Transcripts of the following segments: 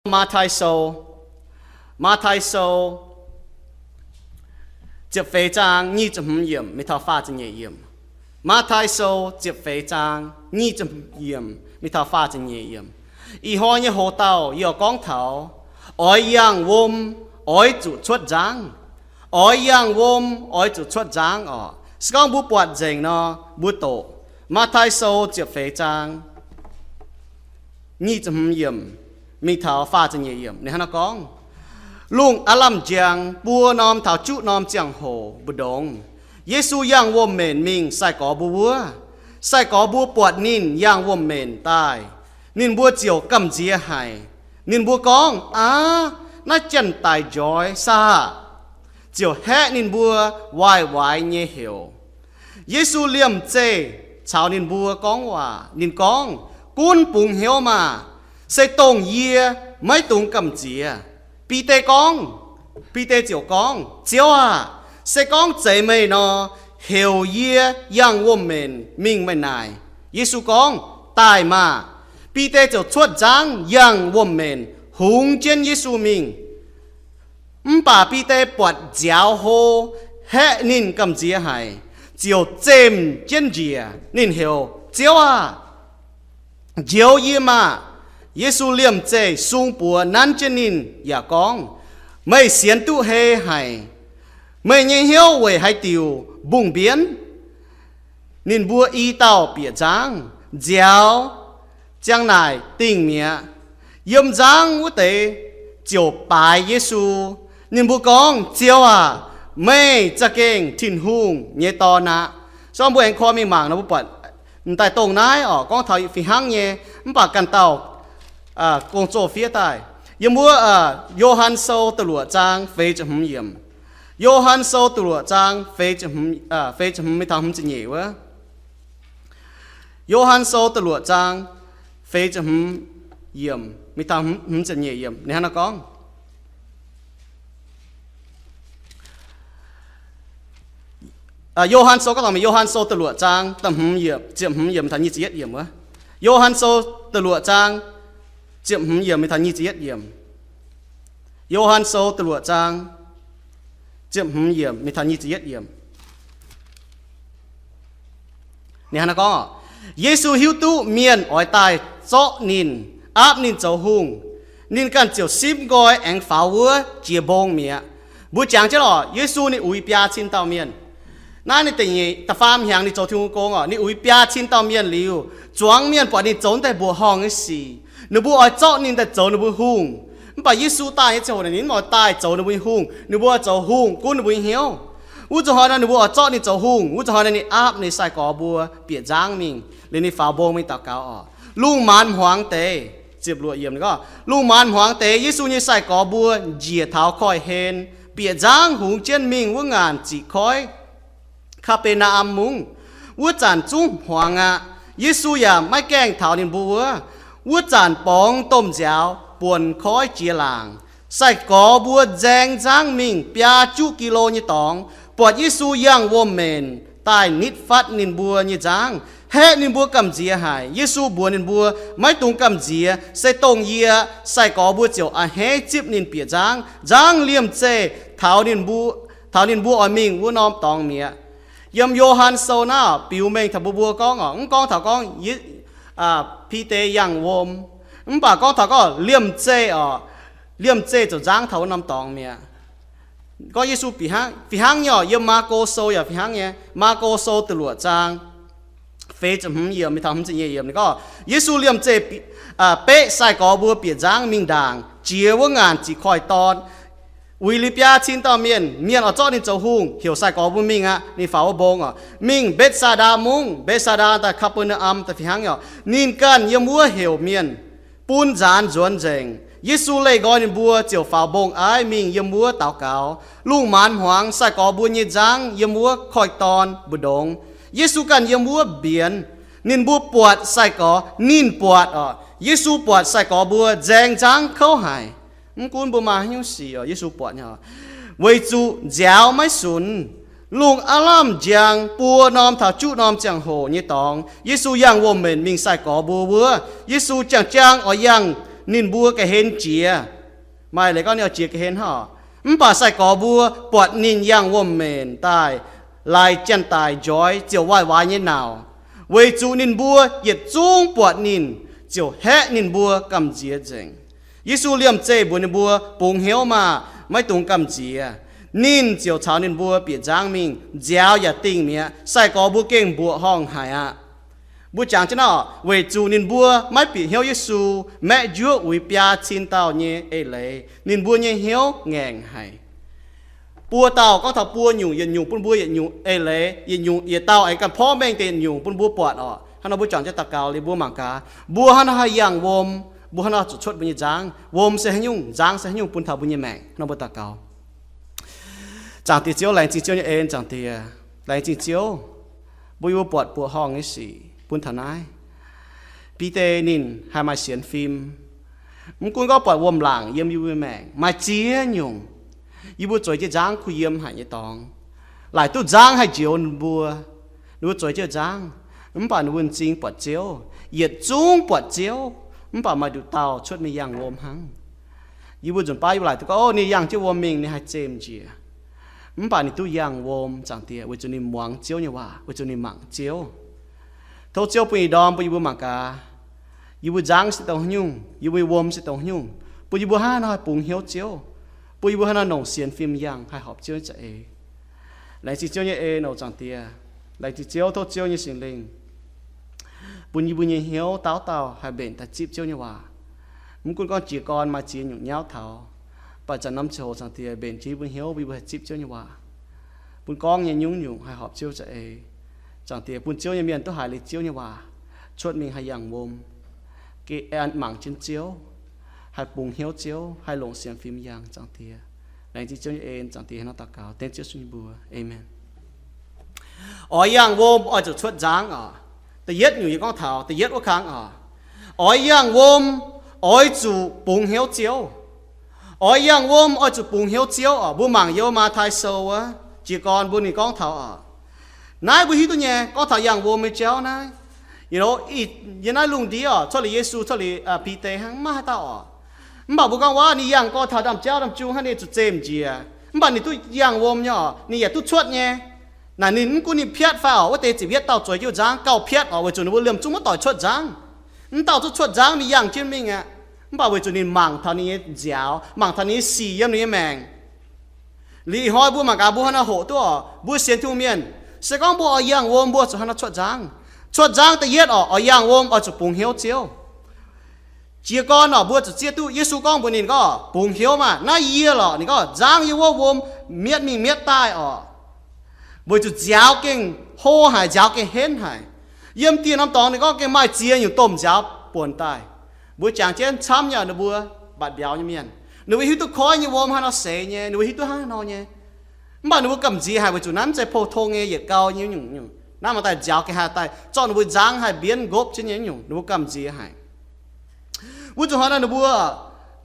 Matv^taai Sou, Matv^taai Sou ziepc feix zaang nyic ziepc hmz yiemc mingh taux faah ziepc nyeic yiemc. Matv^taai Sou ziepc feix zaang nyic ziepc hmz yiemc mingh taux faah ziepc nyeic yiemc. Ih hnoi nyei hoc-dauh yie gorngv taux oix yangh wuom oix zuqc cuotv nzangv. Oix yangh wuom oix zuqc cuotv nzangv orqc. Se gorngv mbuo buatc nzengc nor, mbuo doqc Matv^taai Sou ziepc feix zaang nyic ziepc hmz yiemc mingh taux faah ziepc nyeic yiemc. Ninh hnangv naaiv gorngv, Lungh aav lamh njang buo norm taux juqv norm ziangh hoc mbu'ndongx, Yesu yangh wuom-mbenc mingh sai-gorx mbuo wuov. Sai-gorx mbuo buatc ninh yangh wuom-mbenc daaih, ninh mbuo ziouc gamh nziex haic. Ninh mbuo gorngv, Aav, naaiv janx-daic njoix saah? Ziouc haeqv ninh mbuo waaic-waaic nyei heuc. Yesu liemh zeih caux ninh mbuo gorngv waac. Ninh gorngv, Gunv bungx hnyouv maah! Se dongh yie, maiv dungx gamh nziex. Bide gorngv, Bide ziouc gorngv, Ziouv aah! Se gorngv zeiz meih nor, heuc yie yangh wuom-mbenc mingh meih naaic. Yesu gorngv, Daaih maah! Bide ziouc cuotv nzangv yangh wuom-mbenc hungx jienv Yesu mingh. Mv baac Bide buatc nziaaux hlo, haeqv ninh gamh nziex haic, ziouc zemh jienv njiec. Ninh heuc, Ziouv aah! Njoux yie maah! Yesu liemh zeih sung buoz nanv jienv ninh yaac gorngv, Meih sienx duqv hei haic! Meih nyei hnyouv weic haaix diuc mbungh mbienv? Ninh mbuo i dauh bieqc nzangv, nziaaux ziang naaic dingh mi'aqv. Yiem nzangv wuov deix ziouc baaix Yesu. Ninh mbuo gorngv, Ziouv aah! Meih za'gengh Tin-Hungh nyei Dorn aqv. Se gorngv mbuo aengx koi mingh mangc nor, mbuo buatc m'daaih dongh naaiv orqc, gorngv taux fih hnangv nyei, mv baac ganh dauh gong-zoh fiev daaih. Yiem wuov Yo^han Sou da'luoqc zaang feix ziepc hmz yiemc. Yo^han Sou da'luoqc zaang feix ziepc hmz mingh taux hmz ziepc nyeic wuov. Yo^han Sou da'luoqc zaang feix ziepc hmz yiemc mingh taux hmz ziepc nyeic yiemc, ninh hnangv naaiv gorngv, Yo^han Sou, gorngv taux Yo^han Sou da'luoqc zaang da'hmz yiemc, ziepc hmz yiemc mingh taux nyic ziepc yietv yiemc wuov. Yo^han Sou da'luoqc zaang ziepc hmz yiemc mingh taux nyic ziepc yietv yiemc. Yo^han Sou da'luoqc zaang ziepc hmz yiemc mingh taux nyic ziepc yietv yiemc. Ninh hnangv naaiv gorngv, Yesu hiuv duqv mienh oix daaih zorqv ninh, aapv ninh zoux hungh, ninh ganh ziouc simv nqoi aengx faaux wuov jiex mbong mi'aqv. Mbuo jangx jienv oc, Yesu ninh uix biaa cin dauh mienh. Naaiv ninh da'nyeic da'faam hnyangx ninh zoux Tin-Hungh gong oc, ninh uix biaa cin dauh mienh liuz, zuangx mienh buatc ninh zoux deix mbuoqc horngh nyei sic, ninh mbuo oix zorqv ninh daaih zoux ninh mbuo hungh. Mv baac Yesu daaih nyei ziangh hoc naaic ninh mv oix daaih zoux ninh mbuo nyei hungh. Ninh mbuo oix zoux hungh gunv ninh mbuo nyei hnyouv. Wuov zanc hnoi nor ninh mbuo oix zorqv ninh zoux hungh, wuov zanc hnoi nor ninh aapv ninh sai-gorx mbuo bieqc nzangv mingh, liuz ninh faaux mbong mingh daux gaux oc. Lungh maanz hmuangx deix, ziepc luoqc yiemc gorngv, lungh maanz hmuangx deix Yesu nyei sai-gorx mbuo njiec taux koiv-hlen, bieqc nzangv hungx jienv mingh wuov ngaanc ziqc koiv, Kaa^be^naa^am Mungv. Wuov zanc zungv hmuangx aqv. Yesu yaac maiv gaengh taux ninh mbuo wuov. Wuov zanc borngz domh nziaaux buonc koiv jiex laangc. Sai-gorx mbuo nzaeng nzangv mingh biaa juqv gi^lo nyei dorngx, buatc Yesu yangh wuom-mbenc daaih nitv fatv ninh mbuo nyei nzangv, haeqv ninh mbuo gamh nziex haic. Yesu mbuox ninh mbuo, Maiv dungx gamh nziex. Se dongh yie, sai-gorx mbuo ziouc a'hneiv zipv ninh bieqc nzangv. Nzangv liemh zeih taux ninh mbuo, taux ninh mbuo oix mingh wuov norm dorngx mi'aqv. Yiem Yo^han Sou naaiv biux mengh taux mbuo mbuo gorngv oc, mv gorngv taux gorngv Bide yangh wuom, mv baac gorngv taux gorngv liemh zeih oc, liemh zeih ziouc nzangv taux wuov norm dorngx mi'aqv. Gorngv Yesu fih hnangv, fih hnangv nyei oc. Yiem Maako Sou yaac fih hnangv nyei. Maako Sou da'luoqc zaang feix ziepc hmz yiemc mingh taux hmz ziepc nyeic yiemc ninh gorngv, Yesu liemh zeih beqv sai-gorx mbuo bieqc nzangv mingh ndaangc jiex wuov ngaanc ziqc koiv-dorn. Uix liuz biaa cin dauh mienh, mienh oix zorqv ninh zoux hungh, heuc sai-gorx mbuo mingh aqv. Ninh faaux wuov mbong oc, mingh Mbetc^saa^ndaa Mungv. Mbetc^saa^ndaa daaih Kaa^be^naa^am daaih fih hnangv nyei oc. Ninh ganh yiem wuov heuc mienh bun nzaanx nzuonx nzengc. Yesu leih nqoi ninh mbuo ziouc faaux mbong aiv mingh yiem wuov daux gaux. Lungh maanz hmuangx sai-gorx mbuo nyei nzangv yiem wuov koiv-dorn mbu'ndongx. Yesu ganh yiem wuov mbienx. Ninh mbuo buatc sai-gorx, ninh buatc oc, Yesu buatc sai-gorx mbuo nzaeng nzangv kouv haic. Mv gunv mbuo maaih haaix nyungc sic oc, Yesu buatc nyei oc. Weic zuqc nziaaux maiv sunx, lungh aav lamh njang buo norm taux juqv norm ziangh hoc nyei dorngx, Yesu yangh wuom-mbenc mingh sai-gorx mbuo wuov. Yesu jangx-jangx oix yangh ninh mbuo ga'hlen jiex. Maaih leiz gorngv ninh oix jiex ga'hlen hnangv. Mv baac sai-gorx mbuo buatc ninh yangh wuom-maengc daaih, laaix janx-daic njoix ziouc waaic waaix nyei nauc, weic zuqc ninh mbuo yietc zungv buatc ninh, ziouc haeqv ninh mbuo gamh nziex nzengc. Yesu liemh zeih mbuox ninh mbuo, bungx hnyouv maah! Maiv dungx gamh nziex. Ninh ziouc caux ninh mbuo bieqc nzangv mingh, nziaaux yaac dingh mi'aqv. Sai-gorx mbuo gengh mbuoqc horngh haic aqv. Mbuo jangx jienv naaiv, weic zuqc ninh mbuo maiv bieqc hnyouv Yesu, maeqv njuov uix biaa cin dauh nyei eix leiz, ninh mbuo nyei hnyouv ngaengc haic. Buo dauh gorngv taux buo nyungc, yietc nyungc bun mbuo yietc nyungc eix leiz, yietc nyungc yietc dauh aengx ganh porv mengh deix yietc nyungc bun mbuo buatc orqc. Hnangv nor mbuo juangc jienv daux gaux liuz mbuo mangc gaax, mbuo hnangv nor haih yangh wuom, mbuo hnangv nor zuqc cuotv mbuo nyei nzangv. Wuom se haaix nyungc, nzangv se haaix nyungc, bun taux mbuo nyei maengc. Hnangv nor mbuo daux gaux. Zaangc Diex Ziouv, laengz zingh Ziouv nyei en, Zaangc Diex. Laengz zingh Ziouv, mbuo yie mbuo buatc buoqc horngh nyei sic bun taux naaiv. Bide ninh haih maaih sienx fim. Mv gunv gorngv buatc wuom-laangc yiem yie mbuo maengc maaih ziex nyungc, yie mbuo zueiz jienv nzangv kuh yiem haic nyei dorngx. Laaic duqv nzangv haih njoux ninh mbuo. Ninh mbuo zueiz jienv nzangv, mv baac ninh mbuo m'zing buatc Ziouv, yietc zungv buatc Ziouv, mv baac maaih nduqc dauh cuotv mingh yangh wuom hnangv. Yie mbuo nzunc baav yie mbuo laaic duqv gorngv, o, ninh yangh jienv wuom mingh, ninh haih zemh njiec. Mv baac ninh duqv yangh wuom, Zaangc Diex, weic zuqc ninh muangx Ziouv nyei waac, weic zuqc ninh mangc Ziouv. Tov Ziouv bun ih ndorm bun yie mbuo mangc gaax, yie mbuo nzangv se dongh haaix nyungc, yie mbuo nyei wuom se dongh haaix nyungc, bun yie mbuo hnangv haaix nor haih bungx hnyouv Ziouv, bun yie mbuo hnangv haaix nor nongc sienx fim yangh haih horpc Ziouv nyei za'eix. Laengz zingh Ziouv nyei en oc, Zaangc Diex. Laengz zingh Ziouv, tov Ziouv nyei Singx Lingh bun yie mbuo nyei hnyouv dauh dauh haih mbenc daaih zipv Ziouv nyei waac. Mv gunv gorngv jiez gorn maaih ziex nyungc nyauv taux, mv baac zanc norm ziangh hoc, Zaangc Diex, mbenc jienv yie mbuo hnyouv, bun yie mbuo haih zipv Ziouv nyei waac, bun gorngv nyei nyungc-nyungc haih horpc Ziouv za'eix. Zaangc Diex, bun Ziouv nyei mienh duqv haiz liuz Ziouv nyei waac, cuotv mingh haih yangh wuom, mangc jienv Ziouv, haih bungx hnyouv Ziouv, haih longc sienx fim yangh, Zaangc Diex. Laengz zingh Ziouv nyei en, Zaangc Diex, hnangv nor daux gaux dengv Ziouv Yesu nyei mbuox. Aamen. Oix yangh wuom oix zuqc cuotv nzangv oc. Da'yietv nyungc yie gorngv taux da'yietv wuov kangv oc. Oix yangh wuom oix zuqc bungx hnyouv Ziouv. Oix yangh wuom oix zuqc bungx hnyouv Ziouv oc. Mbuo mangc yiem Matv^tai Sou wuov jiez gorn mbuo ninh gorngv taux oc. Naaiv mbuo hiuv duqv nyei, gorngv taux yangh wuom nyei jauv naaiv. Yie, yie naaiv lungh ndiev oc, cuotv liuz Yesu, cuotv liuz Bide hnangv, maiv maaih haaix dauh oc. Mv baac mbuo gorngv waac ninh yangh gorx taux ndaamv-jauv ndaamv-jung hnangv, ninh zuqc zemh njiec. Mv baac ninh duqv yangh wuom nyei oc, ninh yaac duqv cuotv nyei. Naaic ninh mv gunv ninh piatv fai oc, wuov deix ziepc yietv dauh zueiz jienv nzangv gauh piatv oc, weic zuqc ninh mbuo liemh zungv maiv doic cuotv nzangv. Mv dauh zungv cuotv nzangv, ninh yangh jienv mingh aqv. Mv baac weic zuqc ninh mangc taux ninh nyei nziaaux, mangc taux ninh nyei sic yiem ninh nyei maengc. Liuz ih hnoi mbuo mangc gaax mbuo hnangv haaix nor hoqc duqv oc, mbuo sienx Tin-Hungh mienh, se gorngv mbuo oix yangh wuom mbuo zuqc hnangv haaix nor cuotv nzangv. Cuotv nzangv da'yietv oc, oix yangh wuom oix zuqc bungx hnyouv Ziouv. Jiez gorn oc, mbuo zuqc zieqv duqv Yesu gorngv mbuox ninh gorngv, bungx hnyouv maah! Naaiv yie lorqc. Ninh gorngv, nzangv yiem wuov wuom mietv mingh mietv daaih oc. Weic zuqc nziaaux gengh hlo haic, nziaaux gengh henv haic. Yiem dieh norm dorngx ninh gorngv gengh maaih ziex nyungc domh nziaaux buonc daaih. Mbuo jangx jienv camv nyei oc, ninh mbuo mbatc mbiauz nyei mienh. Ninh mbuo hiuv duqv koiv nyei wuom haaix nor seix nyei, ninh mbuo hiuv duqv hnangv haaix nor nyei. Mv baac ninh mbuo gamh nziex haic weic zuqc naaiv mv zeiz pou-tong nyei yietc gau nyei nyungc-nyungc. Naaiv maaih daaih nziaaux gengh haih daaih zorqv ninh mbuo nzangv haih mbienv nqopv jienv nyei nyungc, ninh mbuo gamh nziex haic. Wuov zuqc hnoi naaiv ninh mbuo,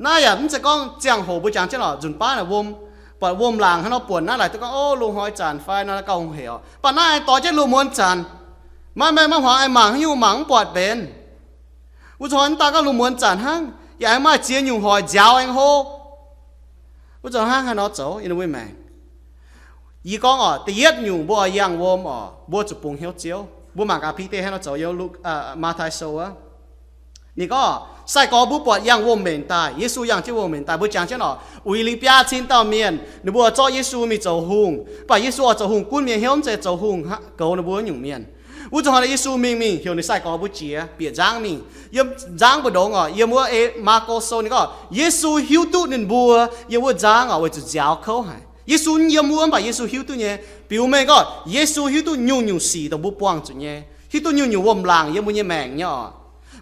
naaiv yaac mv zeiz gorngv ziangh hoc mbuo jangx jienv oc, nzunc baav naaic wuom, buatc wuom-laangc hnangv nor buonc naaiv, laaic duqv gorngv, o, loz-hnoi zanc fai nor gauh hungh hec oc. Mv baac naaiv doix jienv loz-muonz zanc, maiv, maiv, maiv hmuangx aengx mangc haaix nyungc mangc mv buatc benx. Wuov zuqc hnoi mv daan gorngv loz-muonz zanc hnangv, yaac aengx maaih ziex nyungc hoic nziaaux aengx hlo. Wuov zuqc hnangv haaix nor zoux yiem mbuo maengc? Yie gorngv oc, da'yietv nyungc mbuo oix yangh wuom oc, mbuo zuqc bungx hnyouv Ziouv. Mbuo mangc gaax Bide hnangv haaix nor zoux yiem Lugaa, Matv^tai Sou wuov. Ninh gorngv, sai-gorx mbuo buatc yangh wuom-maengc daaih, Yesu yangh jienv wuom-maengc daaih, mbuo jangx jienv oc, uix lingh biaa cin dauh mienh, ninh mbuo oix zorqv Yesu mingh zoux hungh. Mv baac Yesu oix zoux hungh gunv mienh hnyouv, mv zeiz zoux hungh goux ninh mbuo nyungc mienh. Wuov zuqc hnoi naaiv Yesu mingh, mingh heuc ninh sai-gorx mbuo jiex bieqc nzangv mingh. Yiem nzangv mbu'ndongx oc, yiem wuov Maako Sou ninh gorngv, Yesu hiuv duqv ninh mbuo yiem wuov nzangv oc, weic zuqc nziaaux kouv haic. Yesu mv yiem wuov, mv baac Yesu hiuv duqv nyei. Biux mengh gorngv Yesu hiuv duqv nyungc-nyungc sic dongh mbuo buangh zuqc nyei, hiuv duqv nyungc-nyungc wuom-laangc yiem mbuo nyei maengc nyei oc.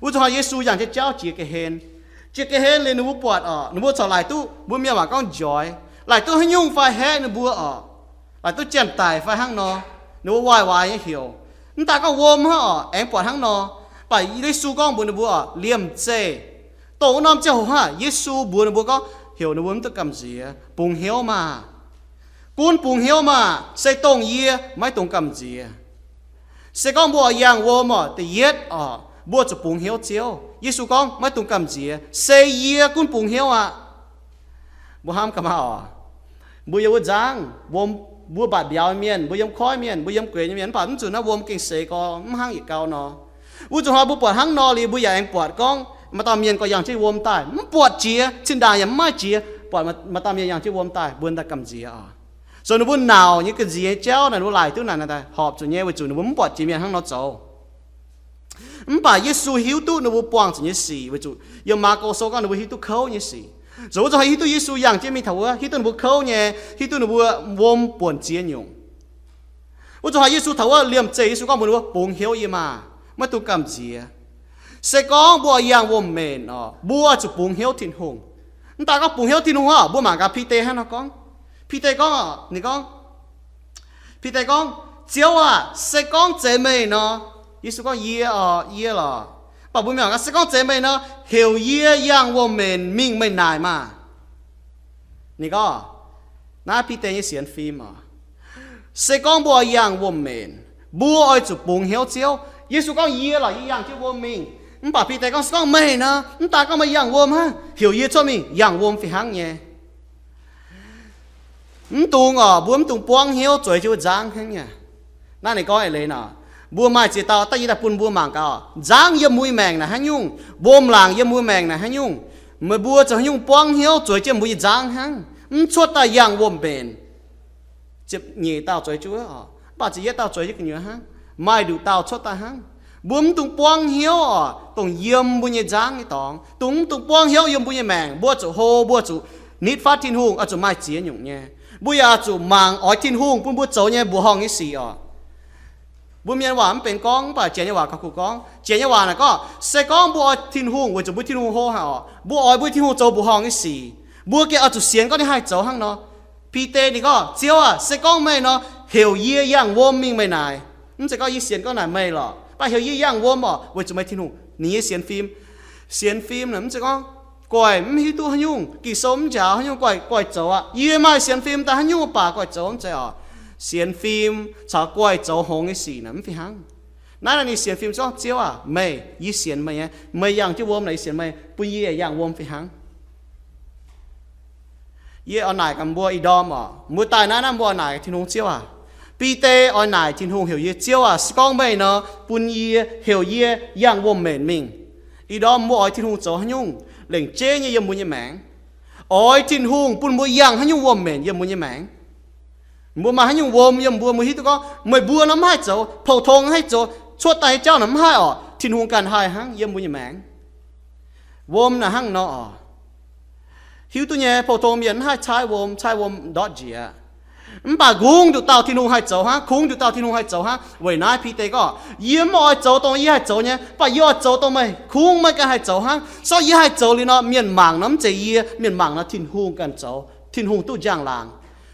Wuov zuqc hnoi Yesu yangh jienv jauv jiex ga'hlen. Jiex ga'hlen liuz ninh mbuo buatc oc, ninh mbuo corc laaic duqv, mbuo mienh waac gorngv njoix, laaic duqv haaix nyungc fai haeqv ninh mbuo oc. Laaic duqv janx-daic fai hnangv nor, ninh mbuo waaic waaix nyei heuc. Mv daan gorngv wuom hnangv oc, aengx buatc hnangv nor. Mv baac Yesu gorngv mbuox ninh mbuo oc, liemh zeih, dongh wuov norm ziangh hoc hnangv, Yesu mbuox ninh mbuo gorngv, heuc ninh mbuo mv duqv gamh nziex, bungx hnyouv maah! Gunv bungx hnyouv maah! Se dongh yie, maiv dungx gamh nziex. Se gorngv mbuo oix yangh wuom oc, da'yietv oc, Mbuo zuqc bungx hnyouv Ziouv. Yesu gorngv, maiv dungx gamh nziex, se yie gunv bungx hnyouv aqv. Mbuo hnamv gaax maah oc. Mbuo yiem wuov nzangv, wuom, mbuo mbatc mbiauz mienh, mbuo yiem koiv mienh, mbuo yiem gueix nyei mienh, mv baac mv zuqc naaiv wuom gengh seix gorx mv hnangv yietc gau nor. Wuov nzunc hnoi mbuo buatc hnangv nor liuz, mbuo yaac aengx buatc gorngv maaih dauh mienh gorx yangh jienv wuom daaih, mv buatc jiex, cin ndaangc yaac mv maaih jiex, buatc maaih dauh mienh yangh jienv wuom daaih, mbuo daaih gamh nziex oc. Zoux ninh mbuo nauc nyei gamh nziex nyei jauv naaic, ninh mbuo laaic duqv naaic, naaic daaih horpc zuqc nyei, weic zuqc ninh mbuo mv buatc jiex mienh hnangv nor zoux. Mv baac Yesu hiuv duqv ninh mbuo buangh zuqc nyei sic, weic zuqc yiem Maako Sou gorngv ninh mbuo hiuv duqv kouv nyei sic. Zoux wuov zanc hiuv duqv Yesu yangh jienv mingh taux wuov, hiuv duqv ninh mbuo kouv nyei, hiuv duqv ninh mbuo wuom buonc ziex nyungc. Wuov zanc Yesu taux wuov liemh zeih, Yesu gorngv mbuox ninh mbuo, bungx hnyouv yie maah! Maiv dungx gamh nziex. Se gorngv mbuo oix yangh wuom-menc oc, mbuo zuqc bungx hnyouv Tin-Hungh. Mv daaih gorngv bungx hnyouv Tin-Hungh oc, mbuo mangc gaax Bide hnangv nor gorngv. Bide gorngv, ninh gorngv, Bide gorngv, Ziouv aah! Se gorngv zeiz meih nor. Yesu gorngv, Yie oc, yie lorqc. Mv baac mbuo mangc gaax, se gorngv zeiz meih nor, heuc yie yangh wuom-menc mingh meih naaic maah! Ninh gorngv, naaiv Bide nyei sienx fim oc. Se gorngv mbuo oix yangh wuom-menc, mbuo oix zuqc bungx hnyouv Ziouv. Yesu gorngv, Yie lorqc, yie yangh jienv wuom mingh. Mv baac Bide gorngv, Se gorngv meih nor, mv daaih gorngv meih yangh wuom hnangv, heuc yie cuotv mingh yangh wuom fih hnangv nyei. Mv dungx oc, mbuo mv dungx buangv hnyouv zueiz jienv wuov nzangv hnangv nyei. Naaiv ninh gorngv eix leiz nor, mbuo maaih ziex dauh da'yietv daaih bun mbuo mangc gaax oc. Nzangv yiem mbuo nyei maengc naaic haaix nyungc, wuom-laangc yiem mbuo maengc naaic haaix nyungc, meih mbuo zoux haaix nyungc buangv hnyouv zueiz jienv mbuo nyei nzangv hnangv, mv cuotv daaih yangh wuom-menc. Ziepc nyeic dauh zueiz jienv wuov oc, mv baac ziepc yietv dauh zueiz jienv gu'nyuoz hnangv, maaih nduqc dauh cuotv daaih hnangv. Mbuo mv dungx buangv hnyouv oc, dongh yiem mbuo nyei nzangv nyei dorngx, dongh mv dungx buangv hnyouv yiem mbuo nyei maengc, mbuo zuqc hlo, mbuo zuqc nitv fatv Tin-Hungh, oix zuqc maaih ziex nyungc nyei. Mbuo yaac zuqc mangc oix Tin-Hungh bun mbuo zoux nyei mbuoqc horngh nyei sic oc. Mbuo mienh waac mv benx gorngv, mv baac janx nyei waac gauh kuh gorngv. Janx nyei waac naaic gorngv, se gorngv mbuo oix Tin-Hungh weic zuqc mbuo Tin-Hungh hlo haic oc, mbuo oix mbuo Tin-Hungh zoux mbuoqc horngh nyei sic, mbuo gengh oix zuqc sienx gorngv ninh haih zoux hnangv nor. Bide ninh gorngv, Ziouv aah! Se gorngv meih nor, heuc yie yangh wuom mingh meih naaic. Mv zeiz gorngv yie sienx gorngv naaic meih lorqc, mv baac heuc yie yangh wuom oc, weic zuqc meih Tin-Hungh ninh nyei sienx fim. Sienx fim naaic mv zeiz gorngv goiv mv hiuv duqv haaix nyungc, Ging-Sou mv njaaux haaix nyungc goiv, goiv zoux aqv. Yie maaih sienx fim daaih haaix nyungc baac goiv zoux mv zeiz oc. Sienx fim caux goiv zoux hngongx nyei sic naaic mv fih hnangv. Naaiv ninh sienx fim gorngv, Ziouv aah! Meih, yie sienx meih nyei. Meih yangh jienv wuom naaic yie sienx meih, bun yie yangh wuom fih hnangv. Yie oix naaic gaax mbuo ih ndorm oc, mbuo daaih naaiv, naaiv mbuo oix naaic Tin-Hungh, Ziouv aah! Bide oix naaic Tin-Hungh heuc yie, Ziouv aah! Se gorngv meih nor, bun yie, heuc yie yangh wuom-menc mingh. Ih ndorm mbuo oix Tin-Hungh zoux haaix nyungc lengc jeiv nyei yiem mbuo nyei maengc? Oix Tin-Hungh bun mbuo yangh haaix nyungc wuom-menc yiem mbuo nyei maengc? Mbuo maaih haaix nyungc wuom yiem mbuo, mbuo hiuv duqv gorngv meih mbuo nor mv haih zoux, pou-tong haih zoux, cuotv daaih nyei jauv naaic mv haih oc, Tin-Hungh ganh haih hnangv yiem mbuo nyei maengc. Wuom naaic hnangv nor oc. Hiuv duqv nyei, pou-tong mienh mv haih caaiv wuom, caaiv wuom ndortv njiec. Mv baac kungx nduqc dauh Tin-Hungh haih zoux hnangv, kungx nduqc dauh Tin-Hungh haih zoux hnangv. Weic naaiv Bide gorngv, yie mv oix zoux dongh yie haih zoux nyei, mv baac yie oix zoux dongh meih kungx meih ganh haih zoux hnangv. Se gorngv yie haih zoux liuz nor, mienh mangc nor mv zeiz yie, mienh mangc nor Tin-Hungh ganh zoux, Tin-Hungh duqv njang-laangc.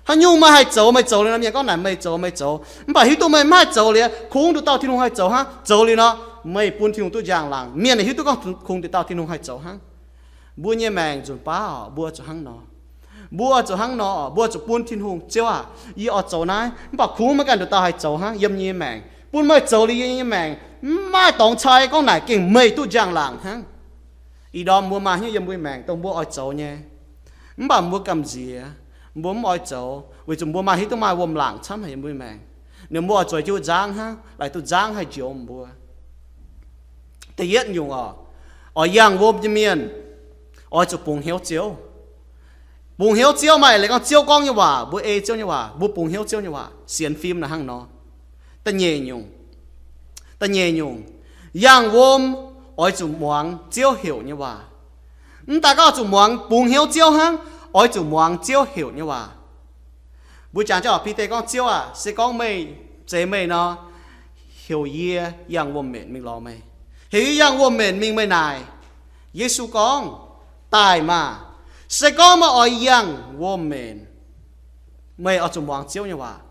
Haaix nyungc meih haih zoux, meih zoux liuz nor, mienh gorngv naaic meih zoux, meih zoux. Mv baac hiuv duqv meih mv haih zoux liuz, kungx nduqc dauh Tin-Hungh haih zoux hnangv. Zoux liuz nor, meih bun Tin-Hungh duqv njang-laangc, mienh hiuv duqv gorngv kungx nduqc dauh Tin-Hungh haih zoux hnangv. Mbuo nyei maengc nzunc baav oc, mbuo zuqc hnangv nor. Mbuo zuqc hnangv nor oc, mbuo zuqc bun Tin-Hungh, Ziouv aah! Yie oix zoux naaiv, mv baac kungx meih ganh nduqc dauh haih zoux hnangv yiem yie nyei maengc. Bun meih zoux liuz yie nyei maengc, mv maaih dorngx cai gorngv naaic gengh meih duqv njang-laangc hnangv. Ih ndorm mbuo maaih hnyouv yiem mbuo nyei maengc dongh mbuo oix zoux nyei. Mv baac mbuo gamh nziex, mbuo mv oix zoux weic zuqc mbuo maaih hiuv duqv maaih wuom-laangc camv haic yiem mbuo nyei maengc. Ninh mbuo oix zueiz jienv wuov nzangv hnangv, laaic duqv nzangv haih njoux mbuo. Da'yietv nyungc oc, oix yangh wuom nyei mienh oix zuqc bungx hnyouv Ziouv. Bungx hnyouv Ziouv maaih leiz gorngv Ziouv gorngv nyei waac, mbuo ei Ziouv nyei waac, mbuo bungx hnyouv Ziouv nyei waac, sienx fim naaic hnangv nor. Da'nyeic nyungc, da'nyeic nyungc, yangh wuom oix zuqc muangx Ziouv heuc nyei waac. Mv daaih gorngv oix zuqc muangx bungx hnyouv Ziouv hnangv, oix zuqc muangx Ziouv heuc nyei waac. Mbuo jangx jienv oc, Bide gorngv, Ziouv aah! Se gorngv meih, zeiz meih nor, heuc yie yangh wuom-menc mingh lorz meih. Heuc yie yangh wuom-menc mingh meih naaic. Yesu gorngv, daaih maah! Se gorngv meih oix yangh wuom-menc, meih oix zuqc muangx Ziouv nyei waac.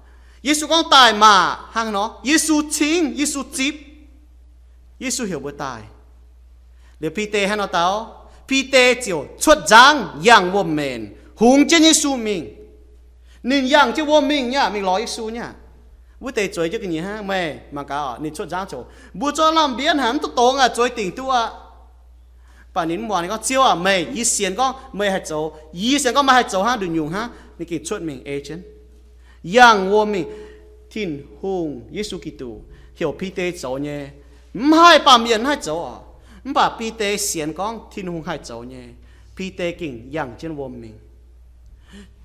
Yesu gorngv daaih maah! Hnangv nor, Yesu cingv, Yesu zipv, Yesu heuc mbuo daaih. Liuz Bide hnangv nor dau, Bide ziouc cuotv nzangv yangh wuom-menc, hungx jienv Yesu mingh. Ninh yangh jienv wuom mingh nyei aqv, mingh lorz Yesu nyei aqv. Wuov deix zueiz jienv ga'nyiec hnangv. Meih mangc gaax oc, ninh cuotv nzangv ziouc, mbuo zorqv lamh mbienv haic, mv duqv dongz aqv, zueiz dingc duqv aqv. Mv baac ninh mv muangx, ninh gorngv, Ziouv aac, meih, yie sienx gorngv meih haih zoux. Yie sienx gorngv meih haih zoux hnangv, nduqc nyungc hnangv. Ninh gengh cuotv mingh ei jienv, yangh wuom mingh. Tin-Hungh Yesu Giduc heuc Bide zoux nyei. Mv haih baamh mienh mv haih zoux oc. Mv baac Bide sienx gorngv Tin-Hungh haih zoux nyei. Bide gengh yangh jienv wuom mingh.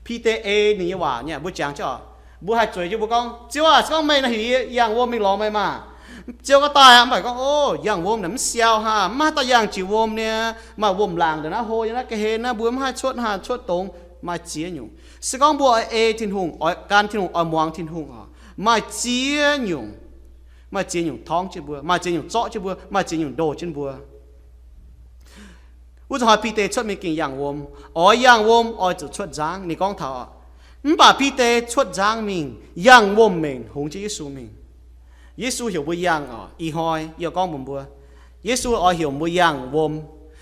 Bide ei ninh nyei waac nyei, mbuo jangx jienv oc. Mbuo haih zueiz jienv mbuo gorngv, Ziouv aac, se gorngv meih naaiv heuc yie yangh wuom mingh lorz meih maah! Ziouv gorngv, daaih aqv. Mv baac gorngv, o, yangh wuom naaic mv siau haic, mv maaih haaix dauh yangh jiex wuom nyei. Maaih wuom-laangc ndongc naaiv hlo nyei, naaiv ga'hlen naaiv, mbuo mv haih cuotv haaix cuotv dongz. Maaih ziex nyungc. Se gorngv mbuo oix ei Tin-Hungh, oix gan Tin-Hungh, oix muangx Tin-Hungh oc, maaih ziex nyungc. Maaih ziex nyungc torngv jienv mbuo, maaih ziex nyungc zorqv jienv mbuo, maaih ziex nyungc ndoh jienv mbuo. Wuov zanc hnoi Bide cuotv mingh gengh yangh wuom. Oix yangh wuom oix zuqc cuotv nzangv, ninh gorngv taux. Mv baac Bide cuotv nzangv mingh yangh wuom mengc hungx jienv Yesu mingh. Yesu heuc mbuo yangh oc. Ih hnoi yie gorngv mbuox mbuo, Yesu oix heuc mbuo yangh wuom.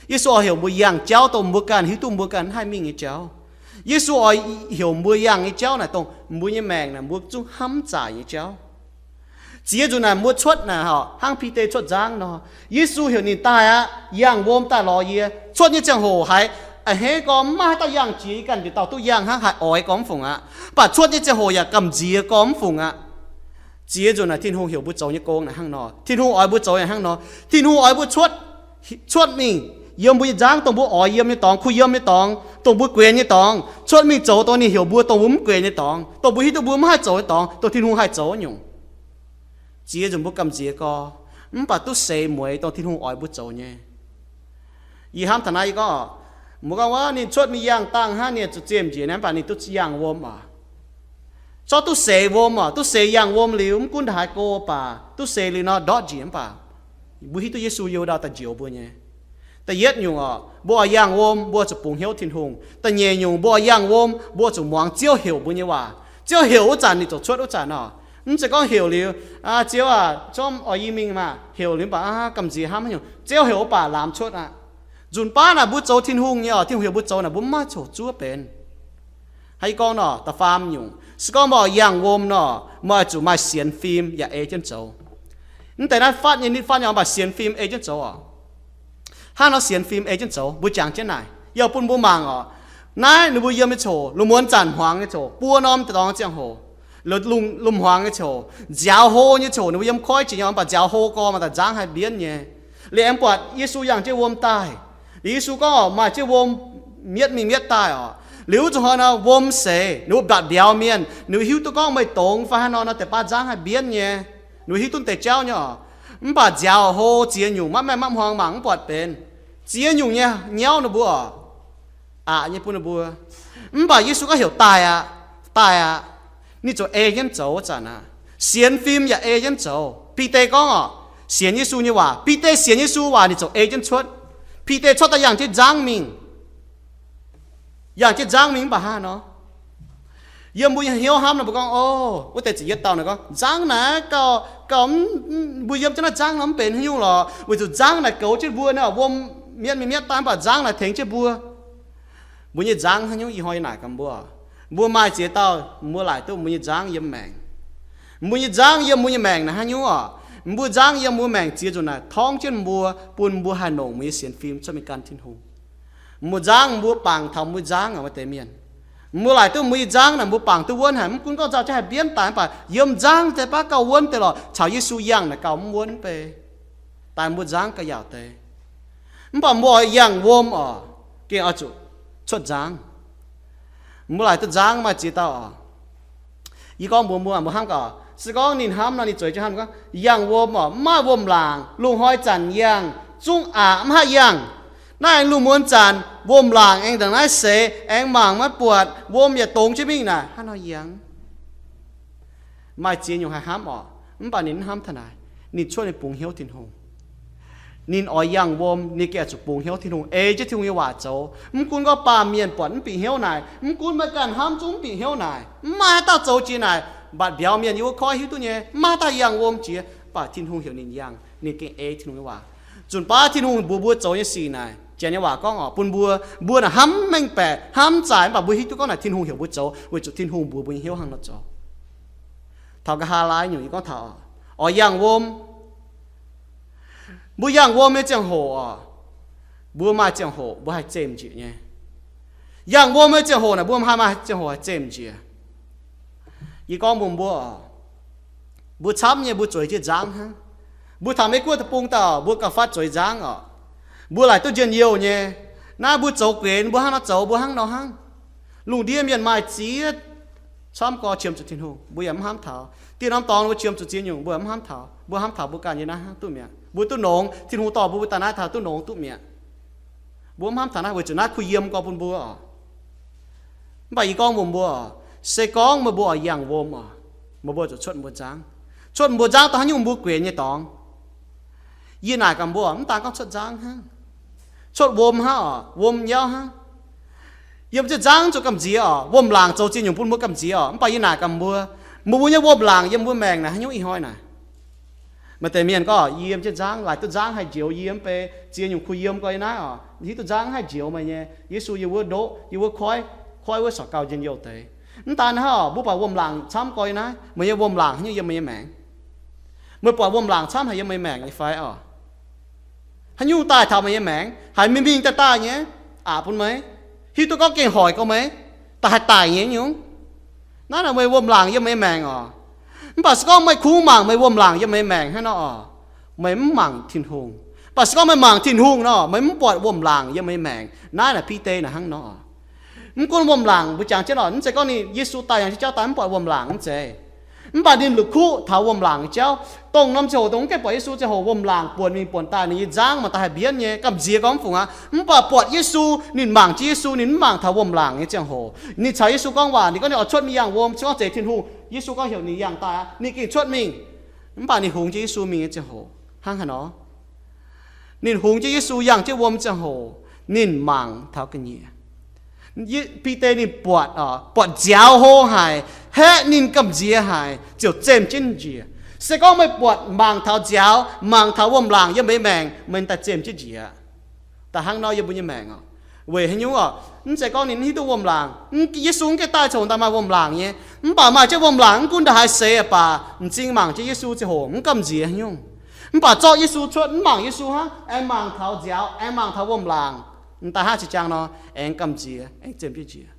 Yesu oix heuc mbuo yangh jauv dongh mbuo ganh hiuv duqv mbuo ganh mv haih mingh nyei jauv. Yesu oix heuc mbuo yangh nyei jauv naaic dongh mbuo nyei maengc naaic mbuo zungv hnamv zaaic nyei jauv. Ziex nzunc naaic mbuo cuotv naaic oc, hnangv Bide cuotv nzangv nor, Yesu heuc ninh daaih aqv, yangh wuom daaih lorz yie. Cuotv nyei ziangh hoc haiz a'hneiv gorx mv maaih haaix dauh yangh jiex, yie ganh nduqc dauh duqv yangh hnangv, haih oix gorx mv fungc aqv. Mv baac cuotv nyei ziangh hoc yaac gamh nziex gorx mv fungc aqv. Ziex nzunc naaic Tin-Hungh heuc mbuo zoux nyei gong naaic hnangv nor. Tin-Hungh oix mbuo zoux yaac hnangv nor. Tin-Hungh oix mbuo cuotv, cuotv mingh yiem mbuo nyei nzangv, dongh mbuo oix yiem nyei dorngx, kuh yiem nyei dorngx, dongh mbuo guenx nyei dorngx, cuotv mingh zoux dongh ninh heuc mbuo, dongh mbuo mv guenx nyei dorngx, dongh mbuo hiuv duqv mbuo mv haih zoux nyei dorngx, dongh Tin-Hungh haih zoux nyungc. Ziex nzunc mbuo gamh nziex gorx, mv baac duqv seix mueiz dongh Tin-Hungh oix mbuo zoux nyei. Yie hnamv taux naaiv yie gorngv oc, mbuo gorngv wuov ninh cuotv mingh yangh dangh hnangv, ninh zuqc ziemh njiec naaiv, mv baac ninh duqv yangh wuom oc. Zorqv duqv seix wuom oc, duqv seix yangh wuom liuz, mv gunv ndongc haaix go baac duqv seix liuz nor ndortv njiec mv baac mbuo hiuv duqv Yesu yiem wuov ndau daaih njoux mbuo nyei. Da'yietv nyungc oc, mbuo oix yangh wuom, mbuo zuqc bungx hnyouv Tin-Hungh. Da'nyeic nyungc, mbuo oix yangh wuom, mbuo zuqc muangx Ziouv heuc mbuo nyei waac. Ziouv heuc wuov zanc ninh ziouc cuotv wuov zanc oc. Mv zeiz gorngv heuc liuz, aa, Ziouv aac, zorqv oix yie mingh maah, heuc liuz mv baac, aa, gamh nziex hnamv haaix nyungc. Ziouv heuc wuov baac laamz cuotv aqv. Nzunc baav naaic mbuo zoux Tin-Hungh nyei oc, Tin-Hungh heuc mbuo zoux naaic mbuo mv maaih coc zuov benx. Hnangv yie gorngv nor, da'faam nyungc, se gorngv meih oix yangh wuom nor, meih oix zuqc maaih sienx fim yaac ei jienv zoux. Mv deix naaiv fatv nyei nitv fatv nyei oc, mv baac sienx fim ei jienv zoux oc. Hnangv nor sienx fim ei jienv zoux, mbuo jangx jienv naaic, yie bun mbuo mangc oc. Naaiv ninh mbuo yiem nyei coc, lungh muonz zanc hmuangx nyei coc, buo norm dorngx ziangh hoc, lungh, lungh hmuangx nyei coc, nziaaux hlo nyei coc, ninh mbuo yiem koiv jiex nyei, mv baac nziaaux hlo gorx maaih daaih nzangv haih mbienv nyei. Liuz aengx buatc Yesu yangh jienv wuom daaih. Liuz Yesu gorngv oc, maaih jienv wuom mietv mingh mietv daaih oc. Liuz wuov zuqc hnoi nor wuom seix, ninh mbuo mbatc mbiauz mienh, ninh mbuo hiuv duqv gorngv meih dongz fai haaix nor nor, deix baav nzangv haih mbienv nyei. Ninh mbuo hiuv duqv deix jauv nyei oc. Mv baac nziaaux hlo ziex nyungc maiv maengh maiv hmuangx mangc mv buatc benx. Ziex nyungc nyei nyauv ninh mbuo oc, aqc nyei bun ninh mbuo. Mv baac Yesu gorngv heuc daaih aqv, daaih aqv. Ninh ziouc ei jienv zoux wuov zanc aqv. Sienx fim yaac ei jienv zoux. Bide gorngv oc, sienx Yesu nyei waac. Bide sienx Yesu waac ninh ziouc ei jienv cuotv. Bide cuotv daaih yangh jienv nzangv mingh. Yangh jienv nzangv mingh mv baac hnangv nor, yiem mbuo nyei hnyouv hnamv nor mbuo gorngv, o, wuov deix ziepc yietv dauh naaic gorngv, nzangv naaic gauh, gauh mv, mbuo yiem jienv naaiv nzangv nor mv benx haaix nyungc lorqc, weic zuqc nzangv naaic goux jienv mbuo nor, wuom mietv mingh mietv daaih, mv baac nzangv naaic tengx jienv mbuo. Mbuo nyei nzangv haaix nyungc? Ih hnoi yie naaic gaax mbuo, mbuo maaih ziex dauh mbuo laaic duqv mbuo nyei nzangv yiem maengc. Mbuo nyei nzangv yiem mbuo nyei maengc naaic haaix nyungc oc? Mbuo nzangv yiem mbuo maengc ziex nzunc naaic torngv jienv mbuo, bun mbuo haih longc mbuo nyei sienx fim cuotv mingh gan Tin-Hungh. Mbuo nzangv mbuo bangc taux mbuo nzangv aqv, maaih deix mienh. Mbuo laaic duqv mbuo nyei nzangv naaic mbuo bangc duqv wuonv haic, mv gunv gorngv nzauh jienv haih mbienv daaih mv baac yiem nzangv deix baav gauh wuonv deix lorqc, caux Yesu yangh naaic gauh mv wuonv bei. Daaih mbuo nzangv gauh yaauc deix. Mv baac mbuo oix yangh wuom oc, gengh oix zuqc cuotv nzangv. Mbuo laaic duqv nzangv maaih ziex dauh oc. Yie gorngv mbuox mbuo, mbuo hnamv gaax, se gorngv ninh hnamv nor, ninh zueiz jienv hnamv gorngv, yangh wuom oc, mv maaih wuom-laangc, lungh hnoi zanc yangh, zungv aqc mv haih yangh. Naaiv aengx lungh muonz zanc, wuom-laangc aengx ndongc naaiv seix, aengx mangc maiv buatc, wuom yaac dongz jienv mingh naaic, hnangv nor yangh. Maaih ziex nyungc haih hnamv oc, mv baac ninh mv hnamv taux naaic. Ninh cuotv ninh bungx hnyouv Tin-Hungh. Ninh oix yangh wuom, ninh gengh oix zuqc bungx hnyouv Tin-Hungh, ei jienv Tin-Hungh nyei waac zoux. Mv gunv gorngv baamh mienh buatc mv bieqc hnyouv naaic, mv gunv meih ganh hnamv zungv mv bieqc hnyouv naaic, mv maaih haaix dauh zoux jiex naaic, mbatc mbiauz mienh yiem wuov koiv hiuv duqv nyei, mv maaih haaix dauh yangh wuom jiex, mv baac Tin-Hungh heuc ninh yangh, ninh gengh ei Tin-Hungh nyei waac. Nzunc baav Tin-Hungh mbuox mbuo zoux nyei sic naaic, Janx nyei waac gorngv oc, bun mbuo, mbuo naaic hnamv mengh baeqc, hnamv zaaic, mv baac mbuo hiuv duqv gorngv naaic Tin-Hungh heuc mbuo zoux, weic zuqc Tin-Hungh mbuox mbuo nyei hnyouv hnangv nor zoux. Taux nqa'haav laai nyungc yie gorngv taux oix yangh wuom. Mbuo yangh wuom nyei ziangh hoc oc, mbuo maaih ziangh hoc mbuo haih zemh njiec nyei. Yangh wuom nyei ziangh hoc naaic mbuo haih maaih ziangh hoc haih zemh njiec. Yie gorngv mbuox mbuo oc, mbuo camv nyei mbuo zueiz jienv nzangv hnangv. Mbuo taux Meiv Guoqv deic-bung daaih mbuo gauh fatv zueiz nzangv oc. Mbuo laaic duqv njien-youh nyei. Naaiv mbuo zoux guenx mbuo hnangv nor zoux mbuo hnangv nor hnangv. Lungh ndiev mienh maaih ziex camv gorx qiemx zuqc Tin-Hungh, mbuo yaac mv hnamv taux. Dieh norm dorngx mbuo qiemx zuqc ziex nyungc mbuo yaac mv hnamv taux. Mbuo hnamv taux mbuo ganh nyei naaiv hnangv duqv mi'aqv. Mbuo duqv longx, Tin-Hungh dorh mbuo, mbuo daaih naaiv taux duqv longx duqv mi'aqv. Mbuo mv hnamv taux naaiv weic zuqc naaiv kuh yiem gorx bun mbuo oc. Mv baac yie gorngv mbuox mbuo oc, se gorngv meih mbuo oix yangh wuom oc, meih mbuo zuqc cuotv mbuo nzangv. Cuotv mbuo nzangv dongh haaix nyungc mbuo guenx nyei dorngx. Yie naaic gaax mbuo, mv daan gorngv cuotv nzangv hnangv, cuotv wuom hnangv oc, wuom nyauv hnangv. Yiem jienv nzangv zuqc gamh nziex oc, wuom-laangc zoux ziex nyungc bun mbuo gamh nziex oc. Mv baac yie naaic gaax mbuo, meih mbuo nyei wuom-laangc yiem mbuo maengc naaic haaix nyungc ih hnoi naaic? Maaih deix mienh gorngv, yie yiem jienv nzangv, laaic duqv nzangv haih njoux yie mv bei ziex nyungc kuh yiem gorx yie naaiv oc, hiuv duqv nzangv haih njoux meih nyei. Yesu yiem wuov ndoqv, yiem wuov koiv, koiv wuov sorc gauh njien-youh deix. Mv daan hnangv oc, mbuo buatc wuom-laangc camv gorx yie naaiv, meih nyei wuom-laangc haaix nyungc yiem meih nyei maengc? Meih buatc wuom-laangc camv haic yiem meih nyei maengc nyei fai oc? Haaix nyungc daaih taux meih nyei maengc? Haiz mingh mingh daaih daaih nyei, aqc bun meih, hiuv duqv gorngv gengh hoic gorx meih, daaih haih daic nyei nyungc. Naaiv naaic meih wuom-laangc yiem meih nyei maengc oc. Mv baac se gorngv meih kungx mangc meih wuom-laangc yiem meih nyei maengc hnangv nor oc, meih mv mangc Tin-Hungh. Mv baac se gorngv meih mangc Tin-Hungh nor, meih mv buatc wuom-laangc yiem meih nyei maengc. Naaiv naaic Bide naaic hnangv nor. Mv gunv wuom-laangc mbuo jangx jienv oc, mv zeiz gorngv ninh Yesu daaih yangh jienv jauv daaih mv buatc wuom-laangc, mv zeiz. Mv baac ninh la'kuqv taux wuom-laangc nyei jauv. Dongh norm ziangh hoc dongh mv gaengh buatc Yesu ziangh hoc wuom-laangc buonc mingh buonc daaih, ninh nyei nzangv mangc daaih haih mbienv nyei, gamh nziex gorngv mv fungc aqv. Mv baac buatc Yesu, ninh mangc jienv Yesu, ninh mv mangc taux wuom-laangc nyei ziangh hoc. Ninh caux Yesu gorngv waac, ninh gorngv ninh oix cuotv mingh yangh wuom, se gorngv zeiz Tin-Hungh. Yesu gorngv heuc ninh yangh daaih aqv, ninh gengh cuotv mingh. Mv baac ninh hungx jienv Yesu mingh nyei ziangh hoc hnangv haaix nor? Ninh hungx jienv Yesu yangh jienv wuom ziangh hoc, ninh mangc taux ga'nyiec. Bide ninh buatc, buatc nziaaux hlo haic, haeqv ninh gamh nziex haic, ziouc zemh jienv njiec. Se gorngv meih buatc mangc taux nziaaux, mangc taux wuom-laangc yiem meih maengc, meih daaih zemh jienv njiec. Da'hnangv nor yiem mbuo nyei maengc oc. Weic haaix nyungc oc? Mv zeiz gorngv ninh mv hiuv duqv wuom-laangc. Yesu mv gaengh daaih coc daaih maaih wuom-laangc nyei. Mv baac maaih jienv wuom-laangc mv gunv ndongc haaix seix baac m'zing mangc jienv Yesu ziangh hoc mv gamh nziex haaix nyungc. Mv baac zorqv Yesu cuotv mv mangc Yesu hnangv, aengx mangc taux nziaaux, aengx mangc taux wuom-laangc, m'daaih hnangv ziex jaang nor, aengx gamh nziex, aengx zemh jienv njiec.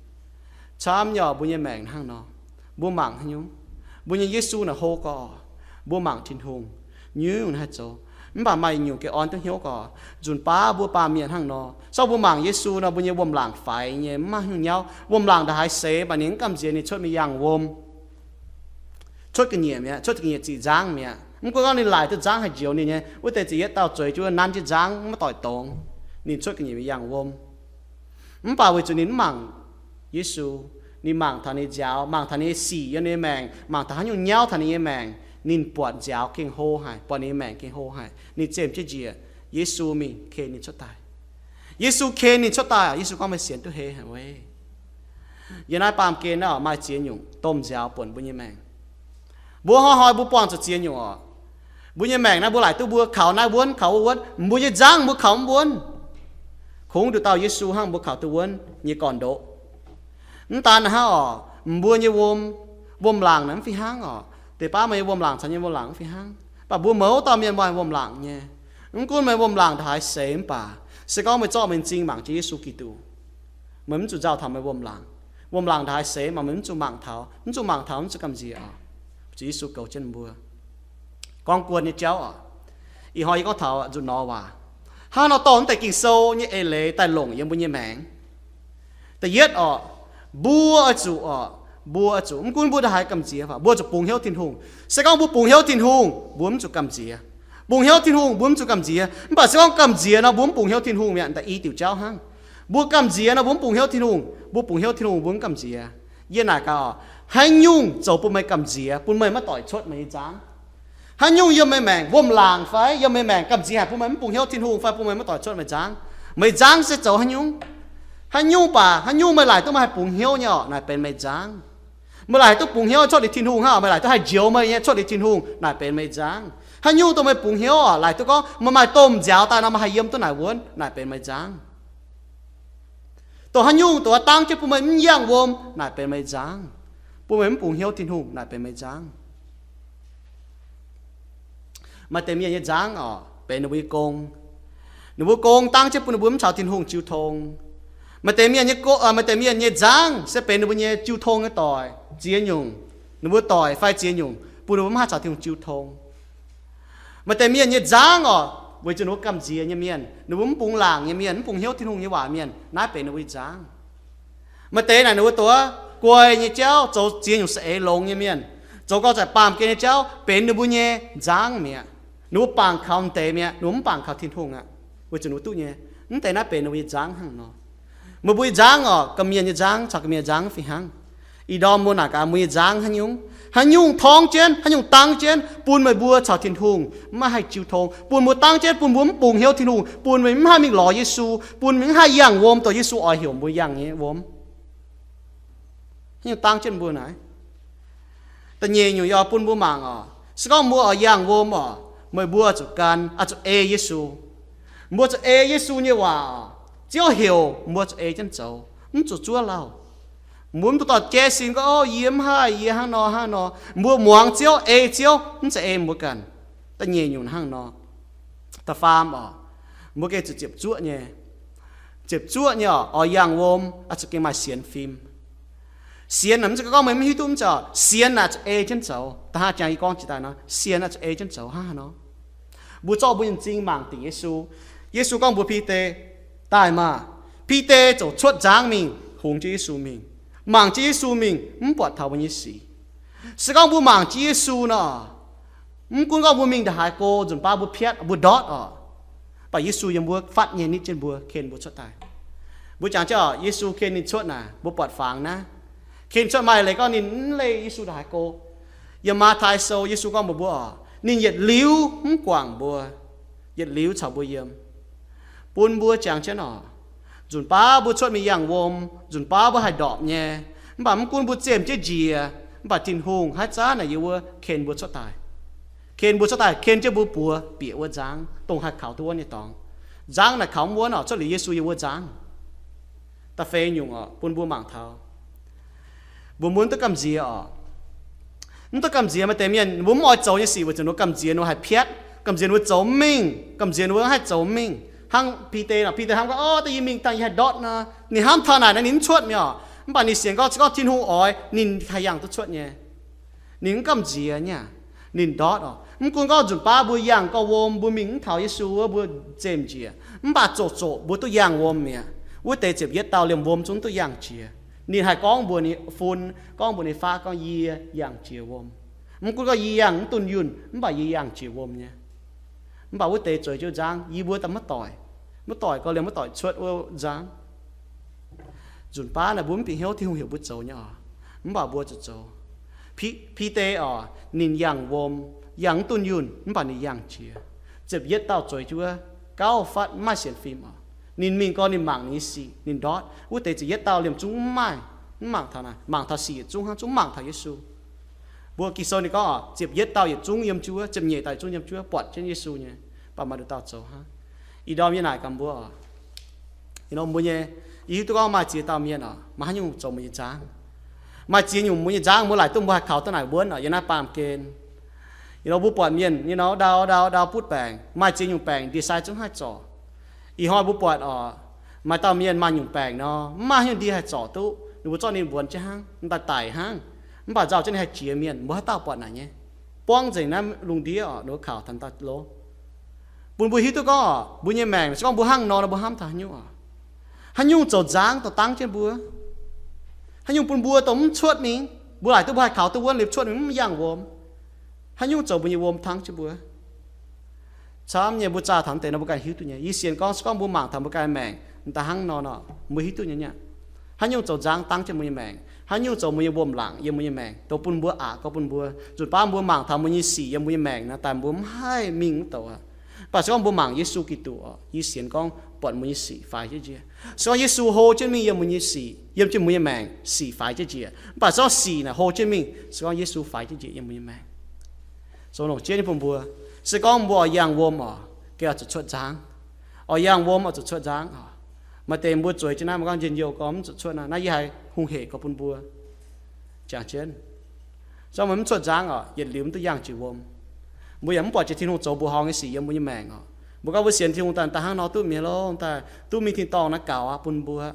Camv nyei oc, mbuo nyei maengc hnangv nor. Mbuo mangc haaix nyungc? Mbuo nyei Yesu naaic hlo gorx, mbuo mangc Tin-Hungh, nyungc-nyungc haih zoux. Mv baac maaih nyungc ga'orn duqv hnyouv gorx, nzunc baav mbuo baamh mienh hnangv nor. Sortv mbuo mangc Yesu nor, mbuo nyei wuom-laangc faix nyei, mv maaih haaix nyungc nyauv. Wuom-laangc ndongc haaix seix baac ninh mv gamh nziex, ninh cuotv mingh yangh wuom, cuotv ga'nyiec mi'aqv, cuotv ga'nyiec ziqc nzangv mi'aqv. Mv gunv gorngv ninh laaic duqv nzangv haih njoux ninh nyei, wuov deix ziepc yietv dauh zueiz jienv wuov nanv jienv nzangv mv doic dongz, ninh cuotv ga'nyiec mingh yangh wuom. Mv baac weic zuqc ninh mv mangc Yesu, ninh mangc taux ninh nziaaux, mangc taux ninh nyei sic yiem ninh nyei maengc, mangc taux haaix nyungc nyauv taux ninh nyei maengc, ninh buatc nziaaux gengh hlo haic, buatc ninh nyei maengc gengh hlo haic, ninh zemh jienv njiec. Yesu mingh ken ninh cuotv daaih. Yesu ken ninh cuotv daaih, Yesu gorngv, meih sienx duqv heh haic weic. Yiem naaiv baamh gen naaiv maaih ziex nyungc domh nziaaux buonc mbuo nyei maengc. Mbuo hnoi-hnoi mbuo buangh zuqc ziex nyungc oc. Mbuo nyei maengc naaiv mbuo laaic duqv mbuo kaux naaiv wuonv kaux wuov wuonv, mbuo nyei nzangv mbuo kaux mv wuonv. Kungx nduqc dauh Yesu hnangv mbuo kaux duqv wuonv nyei gorn-ndoqv. Mv daan hnangv oc, mbuo nyei wuom, wuom-laangc naaic mv fih hnangv oc. Deix baav meih nyei wuom-laangc caux yie nyei wuom-laangc mv fih hnangv. Mv baac mbuo mouz dauh mienh maaih wuom-laangc nyei. Mv gunv meih wuom-laangc ndongc haaix seix mv baac, se gorngv meih zorqv meih m'zing mangc jienv Yesu Giduc, meih mv zuqc nzauh taux meih wuom-laangc. Wuom-laangc ndongc haaix seix mv baac meih mv zuqc mangc taux, mv zuqc mangc taux, mv zuqc gamh nziex oc. Zuqc Yesu goux jienv mbuo. Gorngv guon nyei jauv oc. Ih hnoi yie gorngv taux nzuqc nor waac. Hnangv nor dorh naaiv deix Ging-Sou nyei eix leiz daaih longc yiem mbuo nyei maengc. Da'yietv oc, mbuo oix zuqc oc, mbuo oix zuqc, mv gunv mbuo ndongc haaix gamh nziex fai, mbuo zuqc bungx hnyouv Tin-Hungh. Se gorngv mbuo bungx hnyouv Tin-Hungh, mbuo mv zuqc gamh nziex. Bungx hnyouv Tin-Hungh, mbuo mv zuqc gamh nziex. Mv baac se gorngv gamh nziex nor, mbuo mv bungx hnyouv Tin-Hungh mi'aqv, da'yi diuc jauv hnangv. Mbuo gamh nziex nor, mbuo mv bungx hnyouv Tin-Hungh. Mbuo bungx hnyouv Tin-Hungh, mbuo mv gamh nziex. Yie naaic gaax oc, haaix nyungc zoux bun meih gamh nziex, bun meih maiv doic cuotv meih nyei nzangv? Haaix nyungc yiem meih maengc wuom-laangc fai yiem meih maengc gamh nziex haic bun meih mv bungx hnyouv Tin-Hungh fai bun meih maiv doic cuotv meih nzangv? Meih nzangv se zoux haaix nyungc? Haaix nyungc baac, haaix nyungc meih laaic duqv meih haih bungx hnyouv nyei oc, naaic benx meih nzangv. Meih laaic duqv bungx hnyouv cuotv liuz Tin-Hungh hnangv oc, meih laaic duqv haih njoux meih nyei cuotv liuz Tin-Hungh, naaic benx meih nzangv. Haaix nyungc dongh meih bungx hnyouv oc, laaic duqv gorngv meih maaih domh nziaaux daaih nor, meih haih yiem duqv naaic wuonv, naaic benx meih nzangv. Dongh haaix nyungc dongh aav dangv jienv bun meih mv yangh wuom, naaic benx meih nzangv. Bun meih mv bungx hnyouv Tin-Hungh, naaic benx meih nzangv. Maaih deix mienh nyei nzangv oc, benx ninh mbuo nyei gong. Ninh mbuo gong dangv jienv bun ninh mbuo mv caux Tin-Hungh jiu tong. Maaih deix mienh nyei, maaih deix mienh nyei nzangv se benx ninh mbuo nyei jiu tong nyei doic, ziex nyungc. Ninh mbuo doic fai ziex nyungc bun ninh mbuo mv haih caux Tin-Hungh jiu tong. Maaih deix mienh nyei nzangv oc, weic zuqc ninh mbuo gamh nziex nyei mienh, ninh mbuo mv bungx laangc nyei mienh, mv bungx hnyouv Tin-Hungh nyei waac mienh, naaiv benx ninh mbuo nyei nzangv. Maaih deix naaic ninh mbuo doqc guai nyei jauv, zoux ziex nyungc saeng-eix longx nyei mienh, zoux gauh zaih baamh gen nyei jauv, benx ninh mbuo nyei nzangv mi'aqv. Ninh mbuo bangc kaux m'deix mi'aqv, ninh mbuo mv bangc kaux Tin-Hungh aqv, weic zuqc ninh mbuo duqv nyei. Mv deix naaiv benx ninh mbuo nyei nzangv hnangv nor. Meih mbuo nyei nzangv oc, ga'mienh nyei nzangv caux ga'mienh nzangv fih hnangv. Ih ndorm mbuo naaic gaax mbuo nyei nzangv haaix nyungc, haaix nyungc torngv jienv, haaix nyungc dangv jienv bun meih mbuo caux Tin-Hungh maiv haih jiu tong, bun mbuo dangv jienv bun mbuo mv bungx hnyouv Tin-Hungh, bun meih mv haih mingh lorz Yesu, bun meih mv haih yangh wuom dongh Yesu oix heuc mbuo yangh nyei wuom. Haaix nyungc dangv jienv mbuo naaic? Da'nyeic nyungc yaac bun mbuo mangc oc, se gorngv mbuo oix yangh wuom oc, meih mbuo zuqc gan, oix zuqc ei Yesu. Mbuo zuqc ei Yesu nyei waac oc. Ziouv heuc mbuo zuqc ei jienv zoux, mv zuqc zuov lauh. Mbuo mv duqv dorh jaiv sin gorngv, O, yie mv haih, yie hnangv nor hnangv nor. Mbuo muangx Ziouv, ei Ziouv, mv zeiz ei mbuo ganh. Da'nyeic nyungc hnangv nor. Da'faam oc, mbuo gengh zuqc ziepc zuoqv nyei. Ziepc zuoqv nyei oc, oix yangh wuom oix zuqc gengh maaih sienx fim. Sienx naaic mv zeiz gorngv meih mv hiuv duqv, mv zeiz oc. Sienx naaic zuqc ei jienv zoux. Da'haav jangx yie gorngv jiex daaih nor, sienx naaic zuqc ei jienv zoux hnangv haaix nor. Mbuo zorqv mbuo nyei m'zing mangc dingc Yesu. Yesu gorngv mbuox Bide, Daaih maah! Bide ziouc cuotv nzangv mingh hungx jienv Yesu mingh. Mangc jienv Yesu mingh, mv buatc taux mbuo nyei sic. Se gorngv mbuo mangc jienv Yesu nor, mv gunv gorngv mbuo mingh ndongc haaix go, nzunc baav mbuo piatv, mbuo ndortv oc, mv baac Yesu yiem wuov fatv nyei nitv jienv mbuo, ken mbuo cuotv daaih. Mbuo jangx jienv oc, Yesu ken ninh cuotv naaic, mbuo buatc fangx naaiv. Ken cuotv maaih leiz gorngv ninh mv leih Yesu ndongc haaix go. Yiem Matv^tai Sou Yesu gorngv mbuox mbuo oc, ninh yietc liuz mv guangc mbuo, yietc liuz caux mbuo yiem. Bun mbuo jangx jienv oc, nzunc baav mbuo cuotv mingh yangh wuom, nzunc baav mbuo haih ndorpc nyei, mv baac mv gunv mbuo zemh jienv njiec, mv baac Tin-Hungh haaix zanc naaic yiem wuov ken mbuo cuotv daaih. Ken mbuo cuotv daaih, ken jienv mbuo buoz bieqc wuov nzangv, dongh haih kaux duqv wuonv nyei dorngx. Nzangv naaic kaux mv wuonv oc, cuotv liuz Yesu yiem wuov nzangv. Da'feix nyungc oc, bun mbuo mangc taux mbuo mv duqv gamh nziex oc. Mv duqv gamh nziex. Maaih deix mienh mbuo mv oix zoux nyei sic weic zuqc ninh mbuo gamh nziex, ninh mbuo haih piatv, gamh nziex ninh mbuo zoux mv mingh, gamh nziex ninh mbuo haih zoux mv mingh. Hnangv Bide nor, Bide hnamv gorngv, O, da'yie mingh dangh yie haih ndortv nor. Ninh hnamv taux naaic nor ninh mv cuotv mi'aqv oc. Mv baac ninh sienx gorngv, se gorngv Tin-Hungh oix, ninh haih yangh duqv cuotv nyei. Ninh mv gamh nziex nyei aqv. Ninh ndortv oc. Mv gunv gorngv nzunc baav mbuo yangh gorx wuom, mbuo mingh mv taux Yesu wuov, mbuo zemh njiec, mv baac zoqc zoqc mbuo duqv yangh wuom mi'aqv. Wuov deix ziepc yietv dauh liemh wuom zungv duqv yangh jiex. Ninh haih gorngv mbuox ninh fun, gorngv mbuox ninh faqv gorngv, Yie yangh jiex wuom. Mv gunv gorngv yie yangh mv dunh yunh, mv baac yie yangh jiex wuom nyei. Mv baac wuov deix zueiz jienv nzangv, yie mbuo daaih maiv doic. Maiv doic gau liemh maiv doic cuotv wuov nzangv. Nzunc baav naaic mbuo mv bieqc hnyouv Tin-Hungh heuc mbuo zoux nyei oc, mv baac mbuo zuqc zoux. Bide oc, ninh yangh wuom, yangh mv dunh yunh, mv baac ninh yangh jiex. Ziepc yietv dauh zueiz jienv wuov, gauh fatv mv maaih sienx fim oc. Ninh mingh gau, ninh mangc ninh nyei sic, ninh ndortv. Wuov deix ziepc yietv dauh liemh zungv mv maaih, mv mangc taux naaic, mangc taux sic yietc zungv hnangv, zungv mv mangc taux Yesu. Mbuo Ging-Sou ninh gorngv oc, ziepc yietv dauh yietc zungv yiem jienv wuov, ziepc nyeic dauh yietc zungv yiem jienv wuov, buatc jienv Yesu nyei, mv baac maaih nduqc dauh zoux hnangv. Ih ndorm yie naaic gaax mbuo oc, ih nor mbuo nyei, yie hiuv duqv gorngv maaih ziex dauh mienh oc, maaih haaix nyungc zoux mbuo nyei nzangv. Maaih ziex nyungc mbuo nyei nzangv, mbuo laaic duqv mbuo haih kaux duqv naaic wuonv oc, yiem naaiv baamh gen. Ih nor mbuo buatc mienh, ih nor ndau ndau ndau butv baengc, maaih ziex nyungc baengc ndie-sai zungv haih zorc. Ih hnoi mbuo buatc oc, maaih dauh mienh maaih nyungc baengc nor, mv maaih haaix nyungc ndie haih zorc duqv, ninh mbuo zorqv ninh mbuonx jienv hnangv, daaih daic hnangv. Mv baac nzauh jienv ninh haih jiex mienh, mbuo haaix dauh buatc naaic nyei? Buangv nzengc naaiv lungh ndiev oc, ninh mbuo kaux taux daaih lov. Bun mbuo hiuv duqv gorngv oc, mbuo nyei maengc se gorngv mbuo hnangv nor, mbuo hnamv taux haaix nyungc oc? Haaix nyungc zoux nzangv dongh dangv jienv mbuo? Haaix nyungc bun mbuo dongh mv cuotv mingh? Mbuo laaic duqv mbuo haih kaux duqv wuonv liuz cuotv mingh mv yangh wuom. Haaix nyungc zoux mbuo nyei wuom dangv jienv mbuo? Camv nyei, mbuo zaah taux deix nor mbuo ganh hiuv duqv nyei. Yie sienx gorngv se gorngv mbuo mangc taux mbuo ganh maengc m'daaih hnangv nor nor, mbuo hiuv duqv nyei aqv. Haaix nyungc zoux nzangv dangv jienv mbuo nyei maengc? Haaix nyungc zoux mbuo nyei wuom-laangc yiem mbuo nyei maengc, dongh bun mbuo aqc, gorngv bun mbuo nzunc baav mbuo mangc taux mbuo nyei sic yiem mbuo nyei maengc nor, daaih mbuo mv haih mingh mv douc aqv. Mv baac se gorngv mbuo mangc Yesu Giduc oc, yie sienx gorngv buatc mbuo nyei sic faix jienv njiec. Se gorngv Yesu hlo jienv mingh yiem mbuo nyei sic, yiem jienv mbuo nyei maengc, sic faix jienv njiec. Mv baac se gorngv sic naaic hlo jienv mingh, se gorngv Yesu faix jienv njiec yiem mbuo nyei maengc. Zoux longc jienv nyei bun mbuo, se gorngv mbuo oix yangh wuom oc, gengh oix zuqc cuotv nzangv. Oix yangh wuom oix zuqc cuotv nzangv oc. Maaih deix mbuo zueiz jienv naaiv, mbuo gorngv njien-youh gorngv mv zuqc cuotv naaiv. Naaiv yie haiz hungh hec gorngv bun mbuo jangx jienv. Se gorngv meih mv cuotv nzangv oc, yietc liuz mv duqv yangh jiex wuom. Mbuo yaac mv buatc jiex Tin-Hungh zoux mbuoqc horngh nyei sic yiem mbuo nyei maengc oc. Mbuo gorngv mbuo sienx Tin-Hungh daaih, daaih hnangv nor duqv mienh lo, daaih duqv mingh tin-dorngh naaiv gaux aqv bun mbuo.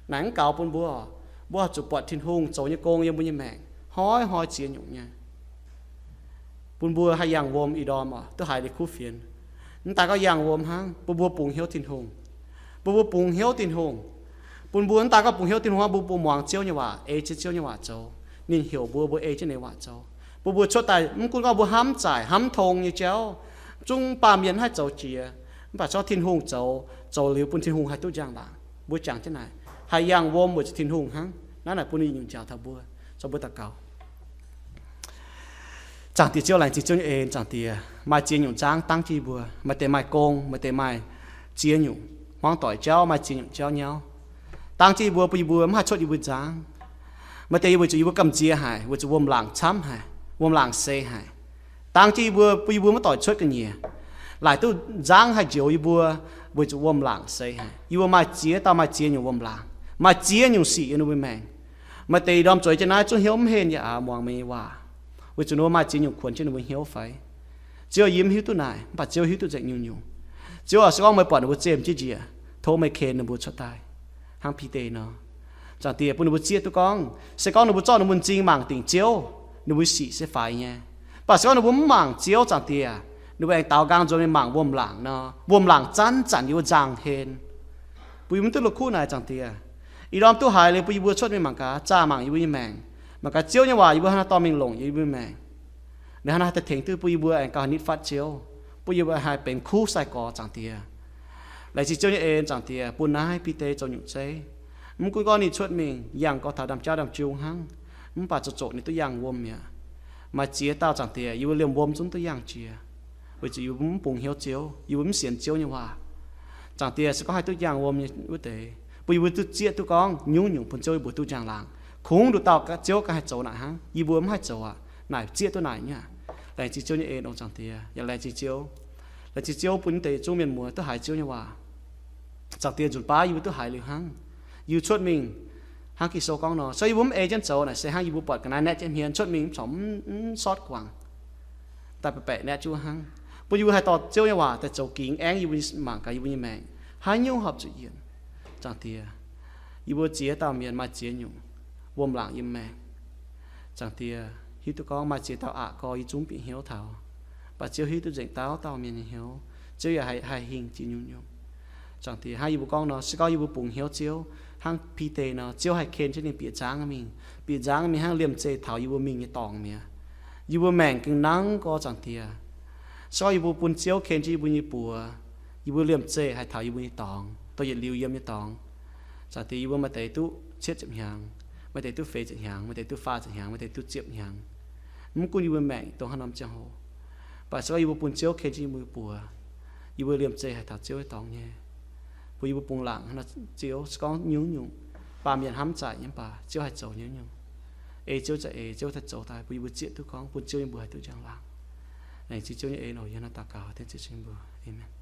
Naaic mv gaux bun mbuo oc. Mbuo zuqc buatc Tin-Hungh zoux nyei gong yiem mbuo nyei maengc hnoi-hnoi ziex nyungc nyei, bun mbuo haih yangh wuom ih ndorm oc, duqv haiz liuz kuv fienx. Mv daaih gorngv yangh wuom hnangv, bun mbuo bungx hnyouv Tin-Hungh, bun mbuo bungx hnyouv Tin-Hungh, bun mbuo mv daaih gorngv bungx hnyouv Tin-Hungh hnangv, mbuo, mbuo muangx Ziouv nyei waac, ei jienv Ziouv nyei waac zoux, ninh heuc mbuo, mbuo ei jienv ninh nyei waac zoux, bun mbuo cuotv daaih mv gunv gorngv mbuo hnamv zaaic hnamv tong nyei jauv, zungv baamh mienh haih zoux jiex, mv baac zorqv Tin-Hungh zoux, zoux liuz bun Tin-Hungh haih duqv njang-laangc. Mbuo jangx jienv naaic, haih yangh wuom weic zuqc Tin-Hungh hnangv. Naaiv naaic bun ninh nyungc njaaux taux mbuo. Zorqv mbuo daux gaux. Zaangc Diex Ziouv, laengz zingh Ziouv nyei en. Zaangc Diex, maaih ziex nyungc nzangv dangv jienv yie mbuo. Maaih deix maaih gong, maaih deix maaih ziex nyungc hmuangv doic jauv, maaih ziex nyungc jauv nyauv dangv jienv yie mbuo, bun yie mbuo mv haih cuotv yie mbuo nzangv. Maaih deix yie weic zuqc yie mbuo gamh nziex haic, weic zuqc wuom-laangc camv haic, wuom-laangc seix haic, dangv jienv yie mbuo, bun yie mbuo maiv doic cuotv ga'nyiec. Laaic duqv nzangv haih njoux yie mbuo, weic zuqc wuom-laangc seix haic. Yie mbuo maaih ziex dauh, maaih ziex nyungc wuom-laangc, maaih ziex nyungc sic yiem ninh mbuo maengc. Maaih deix ih ndorm zueiz jienv naaiv zungv hnyouv mv henh yaac muangx meih nyei waac, weic zuqc ninh mbuo maaih ziex nyungc kuonx jienv ninh mbuo hnyouv fai? Ziouv, yie mv hiuv duqv naaic, mv baac Ziouv hiuv duqv nzengc nyungc-nyungc. Ziouv aac, se gorngv meih buatc ninh mbuo zemh jienv njiec, tov meih ken ninh mbuo cuotv daaih, hnangv Bide nor. Zaangc Diex, bun ninh mbuo zieqv duqv gorngv, se gorngv ninh mbuo zorqv ninh mbuo m'zing mangc dingc Ziouv, ninh mbuo sic se faix nyei. Mv baac se gorngv ninh mbuo mv mangc Ziouv, Zaangc Diex, ninh mbuo aengx daaux nqaang nzuonx mingh mangc wuom-laangc nor, wuom-laangc zanc-zanc yiem wuov nzangh hlen. Bun yie mbuo mv duqv la'kuqv naaic, Zaangc Diex. Ih ndorm duqv haiz liuz bun yie mbuo cuotv mingh mangc gaax, zaah mangc yie mbuo nyei maengc, mangc gaax Ziouv nyei waac yie mbuo hnangv haaix nor dorh mingh longc yiem yie mbuo maengc. Ninh hnangv haaix haih tengx duqv bun yie mbuo aengx gauh nitv fatv Ziouv, bun yie mbuo haih benx kuv sai-gorx, Zaangc Diex. Laengz zingh Ziouv nyei en, Zaangc Diex, bun naaiv Bide zoux nyungc zeiv. Mv gunv gorngv ninh cuotv mingh yangh gorx taux ndaamv-jauv ndaamv-jung hnangv, mv baac zoqc zoqc ninh duqv yangh wuom mi'aqv. Maaih ziex dauh, Zaangc Diex, yie mbuo liemh wuom zungv duqv yangh jiex, weic zuqc yie mbuo mv bungx hnyouv Ziouv, yie mbuo mv sienx Ziouv nyei waac. Zaangc Diex, se gorngv haih duqv yangh wuom nyei wuov deix, bun yie mbuo duqv zieqv duqv gorngv nyungc-nyungc bun Ziouv yie mbuo duqv njang-laangc. Kungx nduqc dauh Ziouv ganh haih zoux naaic hnangv, yie mbuo mv haih zoux aqv. Naaic zieqv duqv naaic nyei aqv. Laengz zingh Ziouv nyei en oc, Zaangc Diex. Yaac laengz zingh Ziouv. Laengz zingh Ziouv bun deix zungv mienh muoz duqv haiz Ziouv nyei waac. Zaangc Diex, nzunc baav yie mbuo duqv haiz liuz hnangv. Yie cuotv mingh hnangv Ging-Sou gorngv nor, se yie mbuo mv ei jienv zoux naaic, se hnangv yie mbuo buatc ga'naaiv naetv jienv hmien cuotv mingh mv corc mv, mv sortv guangc, daaih baeqc baeqc naetv jienv wuov hnangv. Bun yie mbuo haih dorh Ziouv nyei waac daaih zoux gingx aengv yie mbuo nyei mangc gaax yie mbuo nyei maengc haaix nyungc horpc zuqc yienc. Zaangc Diex, yie mbuo ziex dauh mienh maaih ziex nyungc wuom-laangc yiem maengc. Zaangc Diex, hiuv duqv gorngv maaih ziex dauh aqc gorx yie zungv bieqc hnyouv taux, mv baac Ziouv hiuv duqv nzengc dauh dauh mienh nyei hnyouv. Ziouv yaac haih, haih hingh jiex nyungc-nyungc. Zaangc Diex, hnangv yie mbuo gorngv nor, se gorngv yie mbuo bungx hnyouv Ziouv hnangv Bide nor, Ziouv haih ken jienv ninh bieqc nzangv mingh, bieqc nzangv mingh hnangv liemh zeih taux yie mbuo mingh nyei dorngx mi'aqv. Yie mbuo maengc gengh nangv gorx, Zaangc Diex. Se gorngv yie mbuo bun Ziouv ken jienv yie mbuo nyei buoz, yie mbuo liemh zeih haih taux yie mbuo nyei dorngx, dongh yietc liuz yiem nyei dorngx. Zaangc Diex, yie mbuo maaih deix duqv cietv ziepc hnyangx, maaih deix duqv feix ziepc hnyangx, maaih deix duqv faah ziepc hnyangx, maaih deix duqv ziepc hnyangx. Mv gunv yie mbuo maengc dongh haaix norm ziangh hoc, mv baac se gorngv yie mbuo bun Ziouv ken jienv yie mbuo nyei buoz, yie mbuo liemh zeih haih taux Ziouv nyei dorngx nyei. Bun yie mbuo bungx laangc hnangv nor, Ziouv, se gorngv nyungc-nyungc baamh mienh hnamv zaaic nyei mv baac Ziouv haih zoux nyungc-nyungc. Ei Ziouv za'eix, Ziouv haih zoux daaih bun yie mbuo zieqv duqv gorngv bun Ziouv nyei mbuox haih duqv njang-laangc. Laengz zingh Ziouv nyei en oc. Yie hnangv naaiv daux gaux dengv Ziouv Yesu nyei mbuox. Aamen.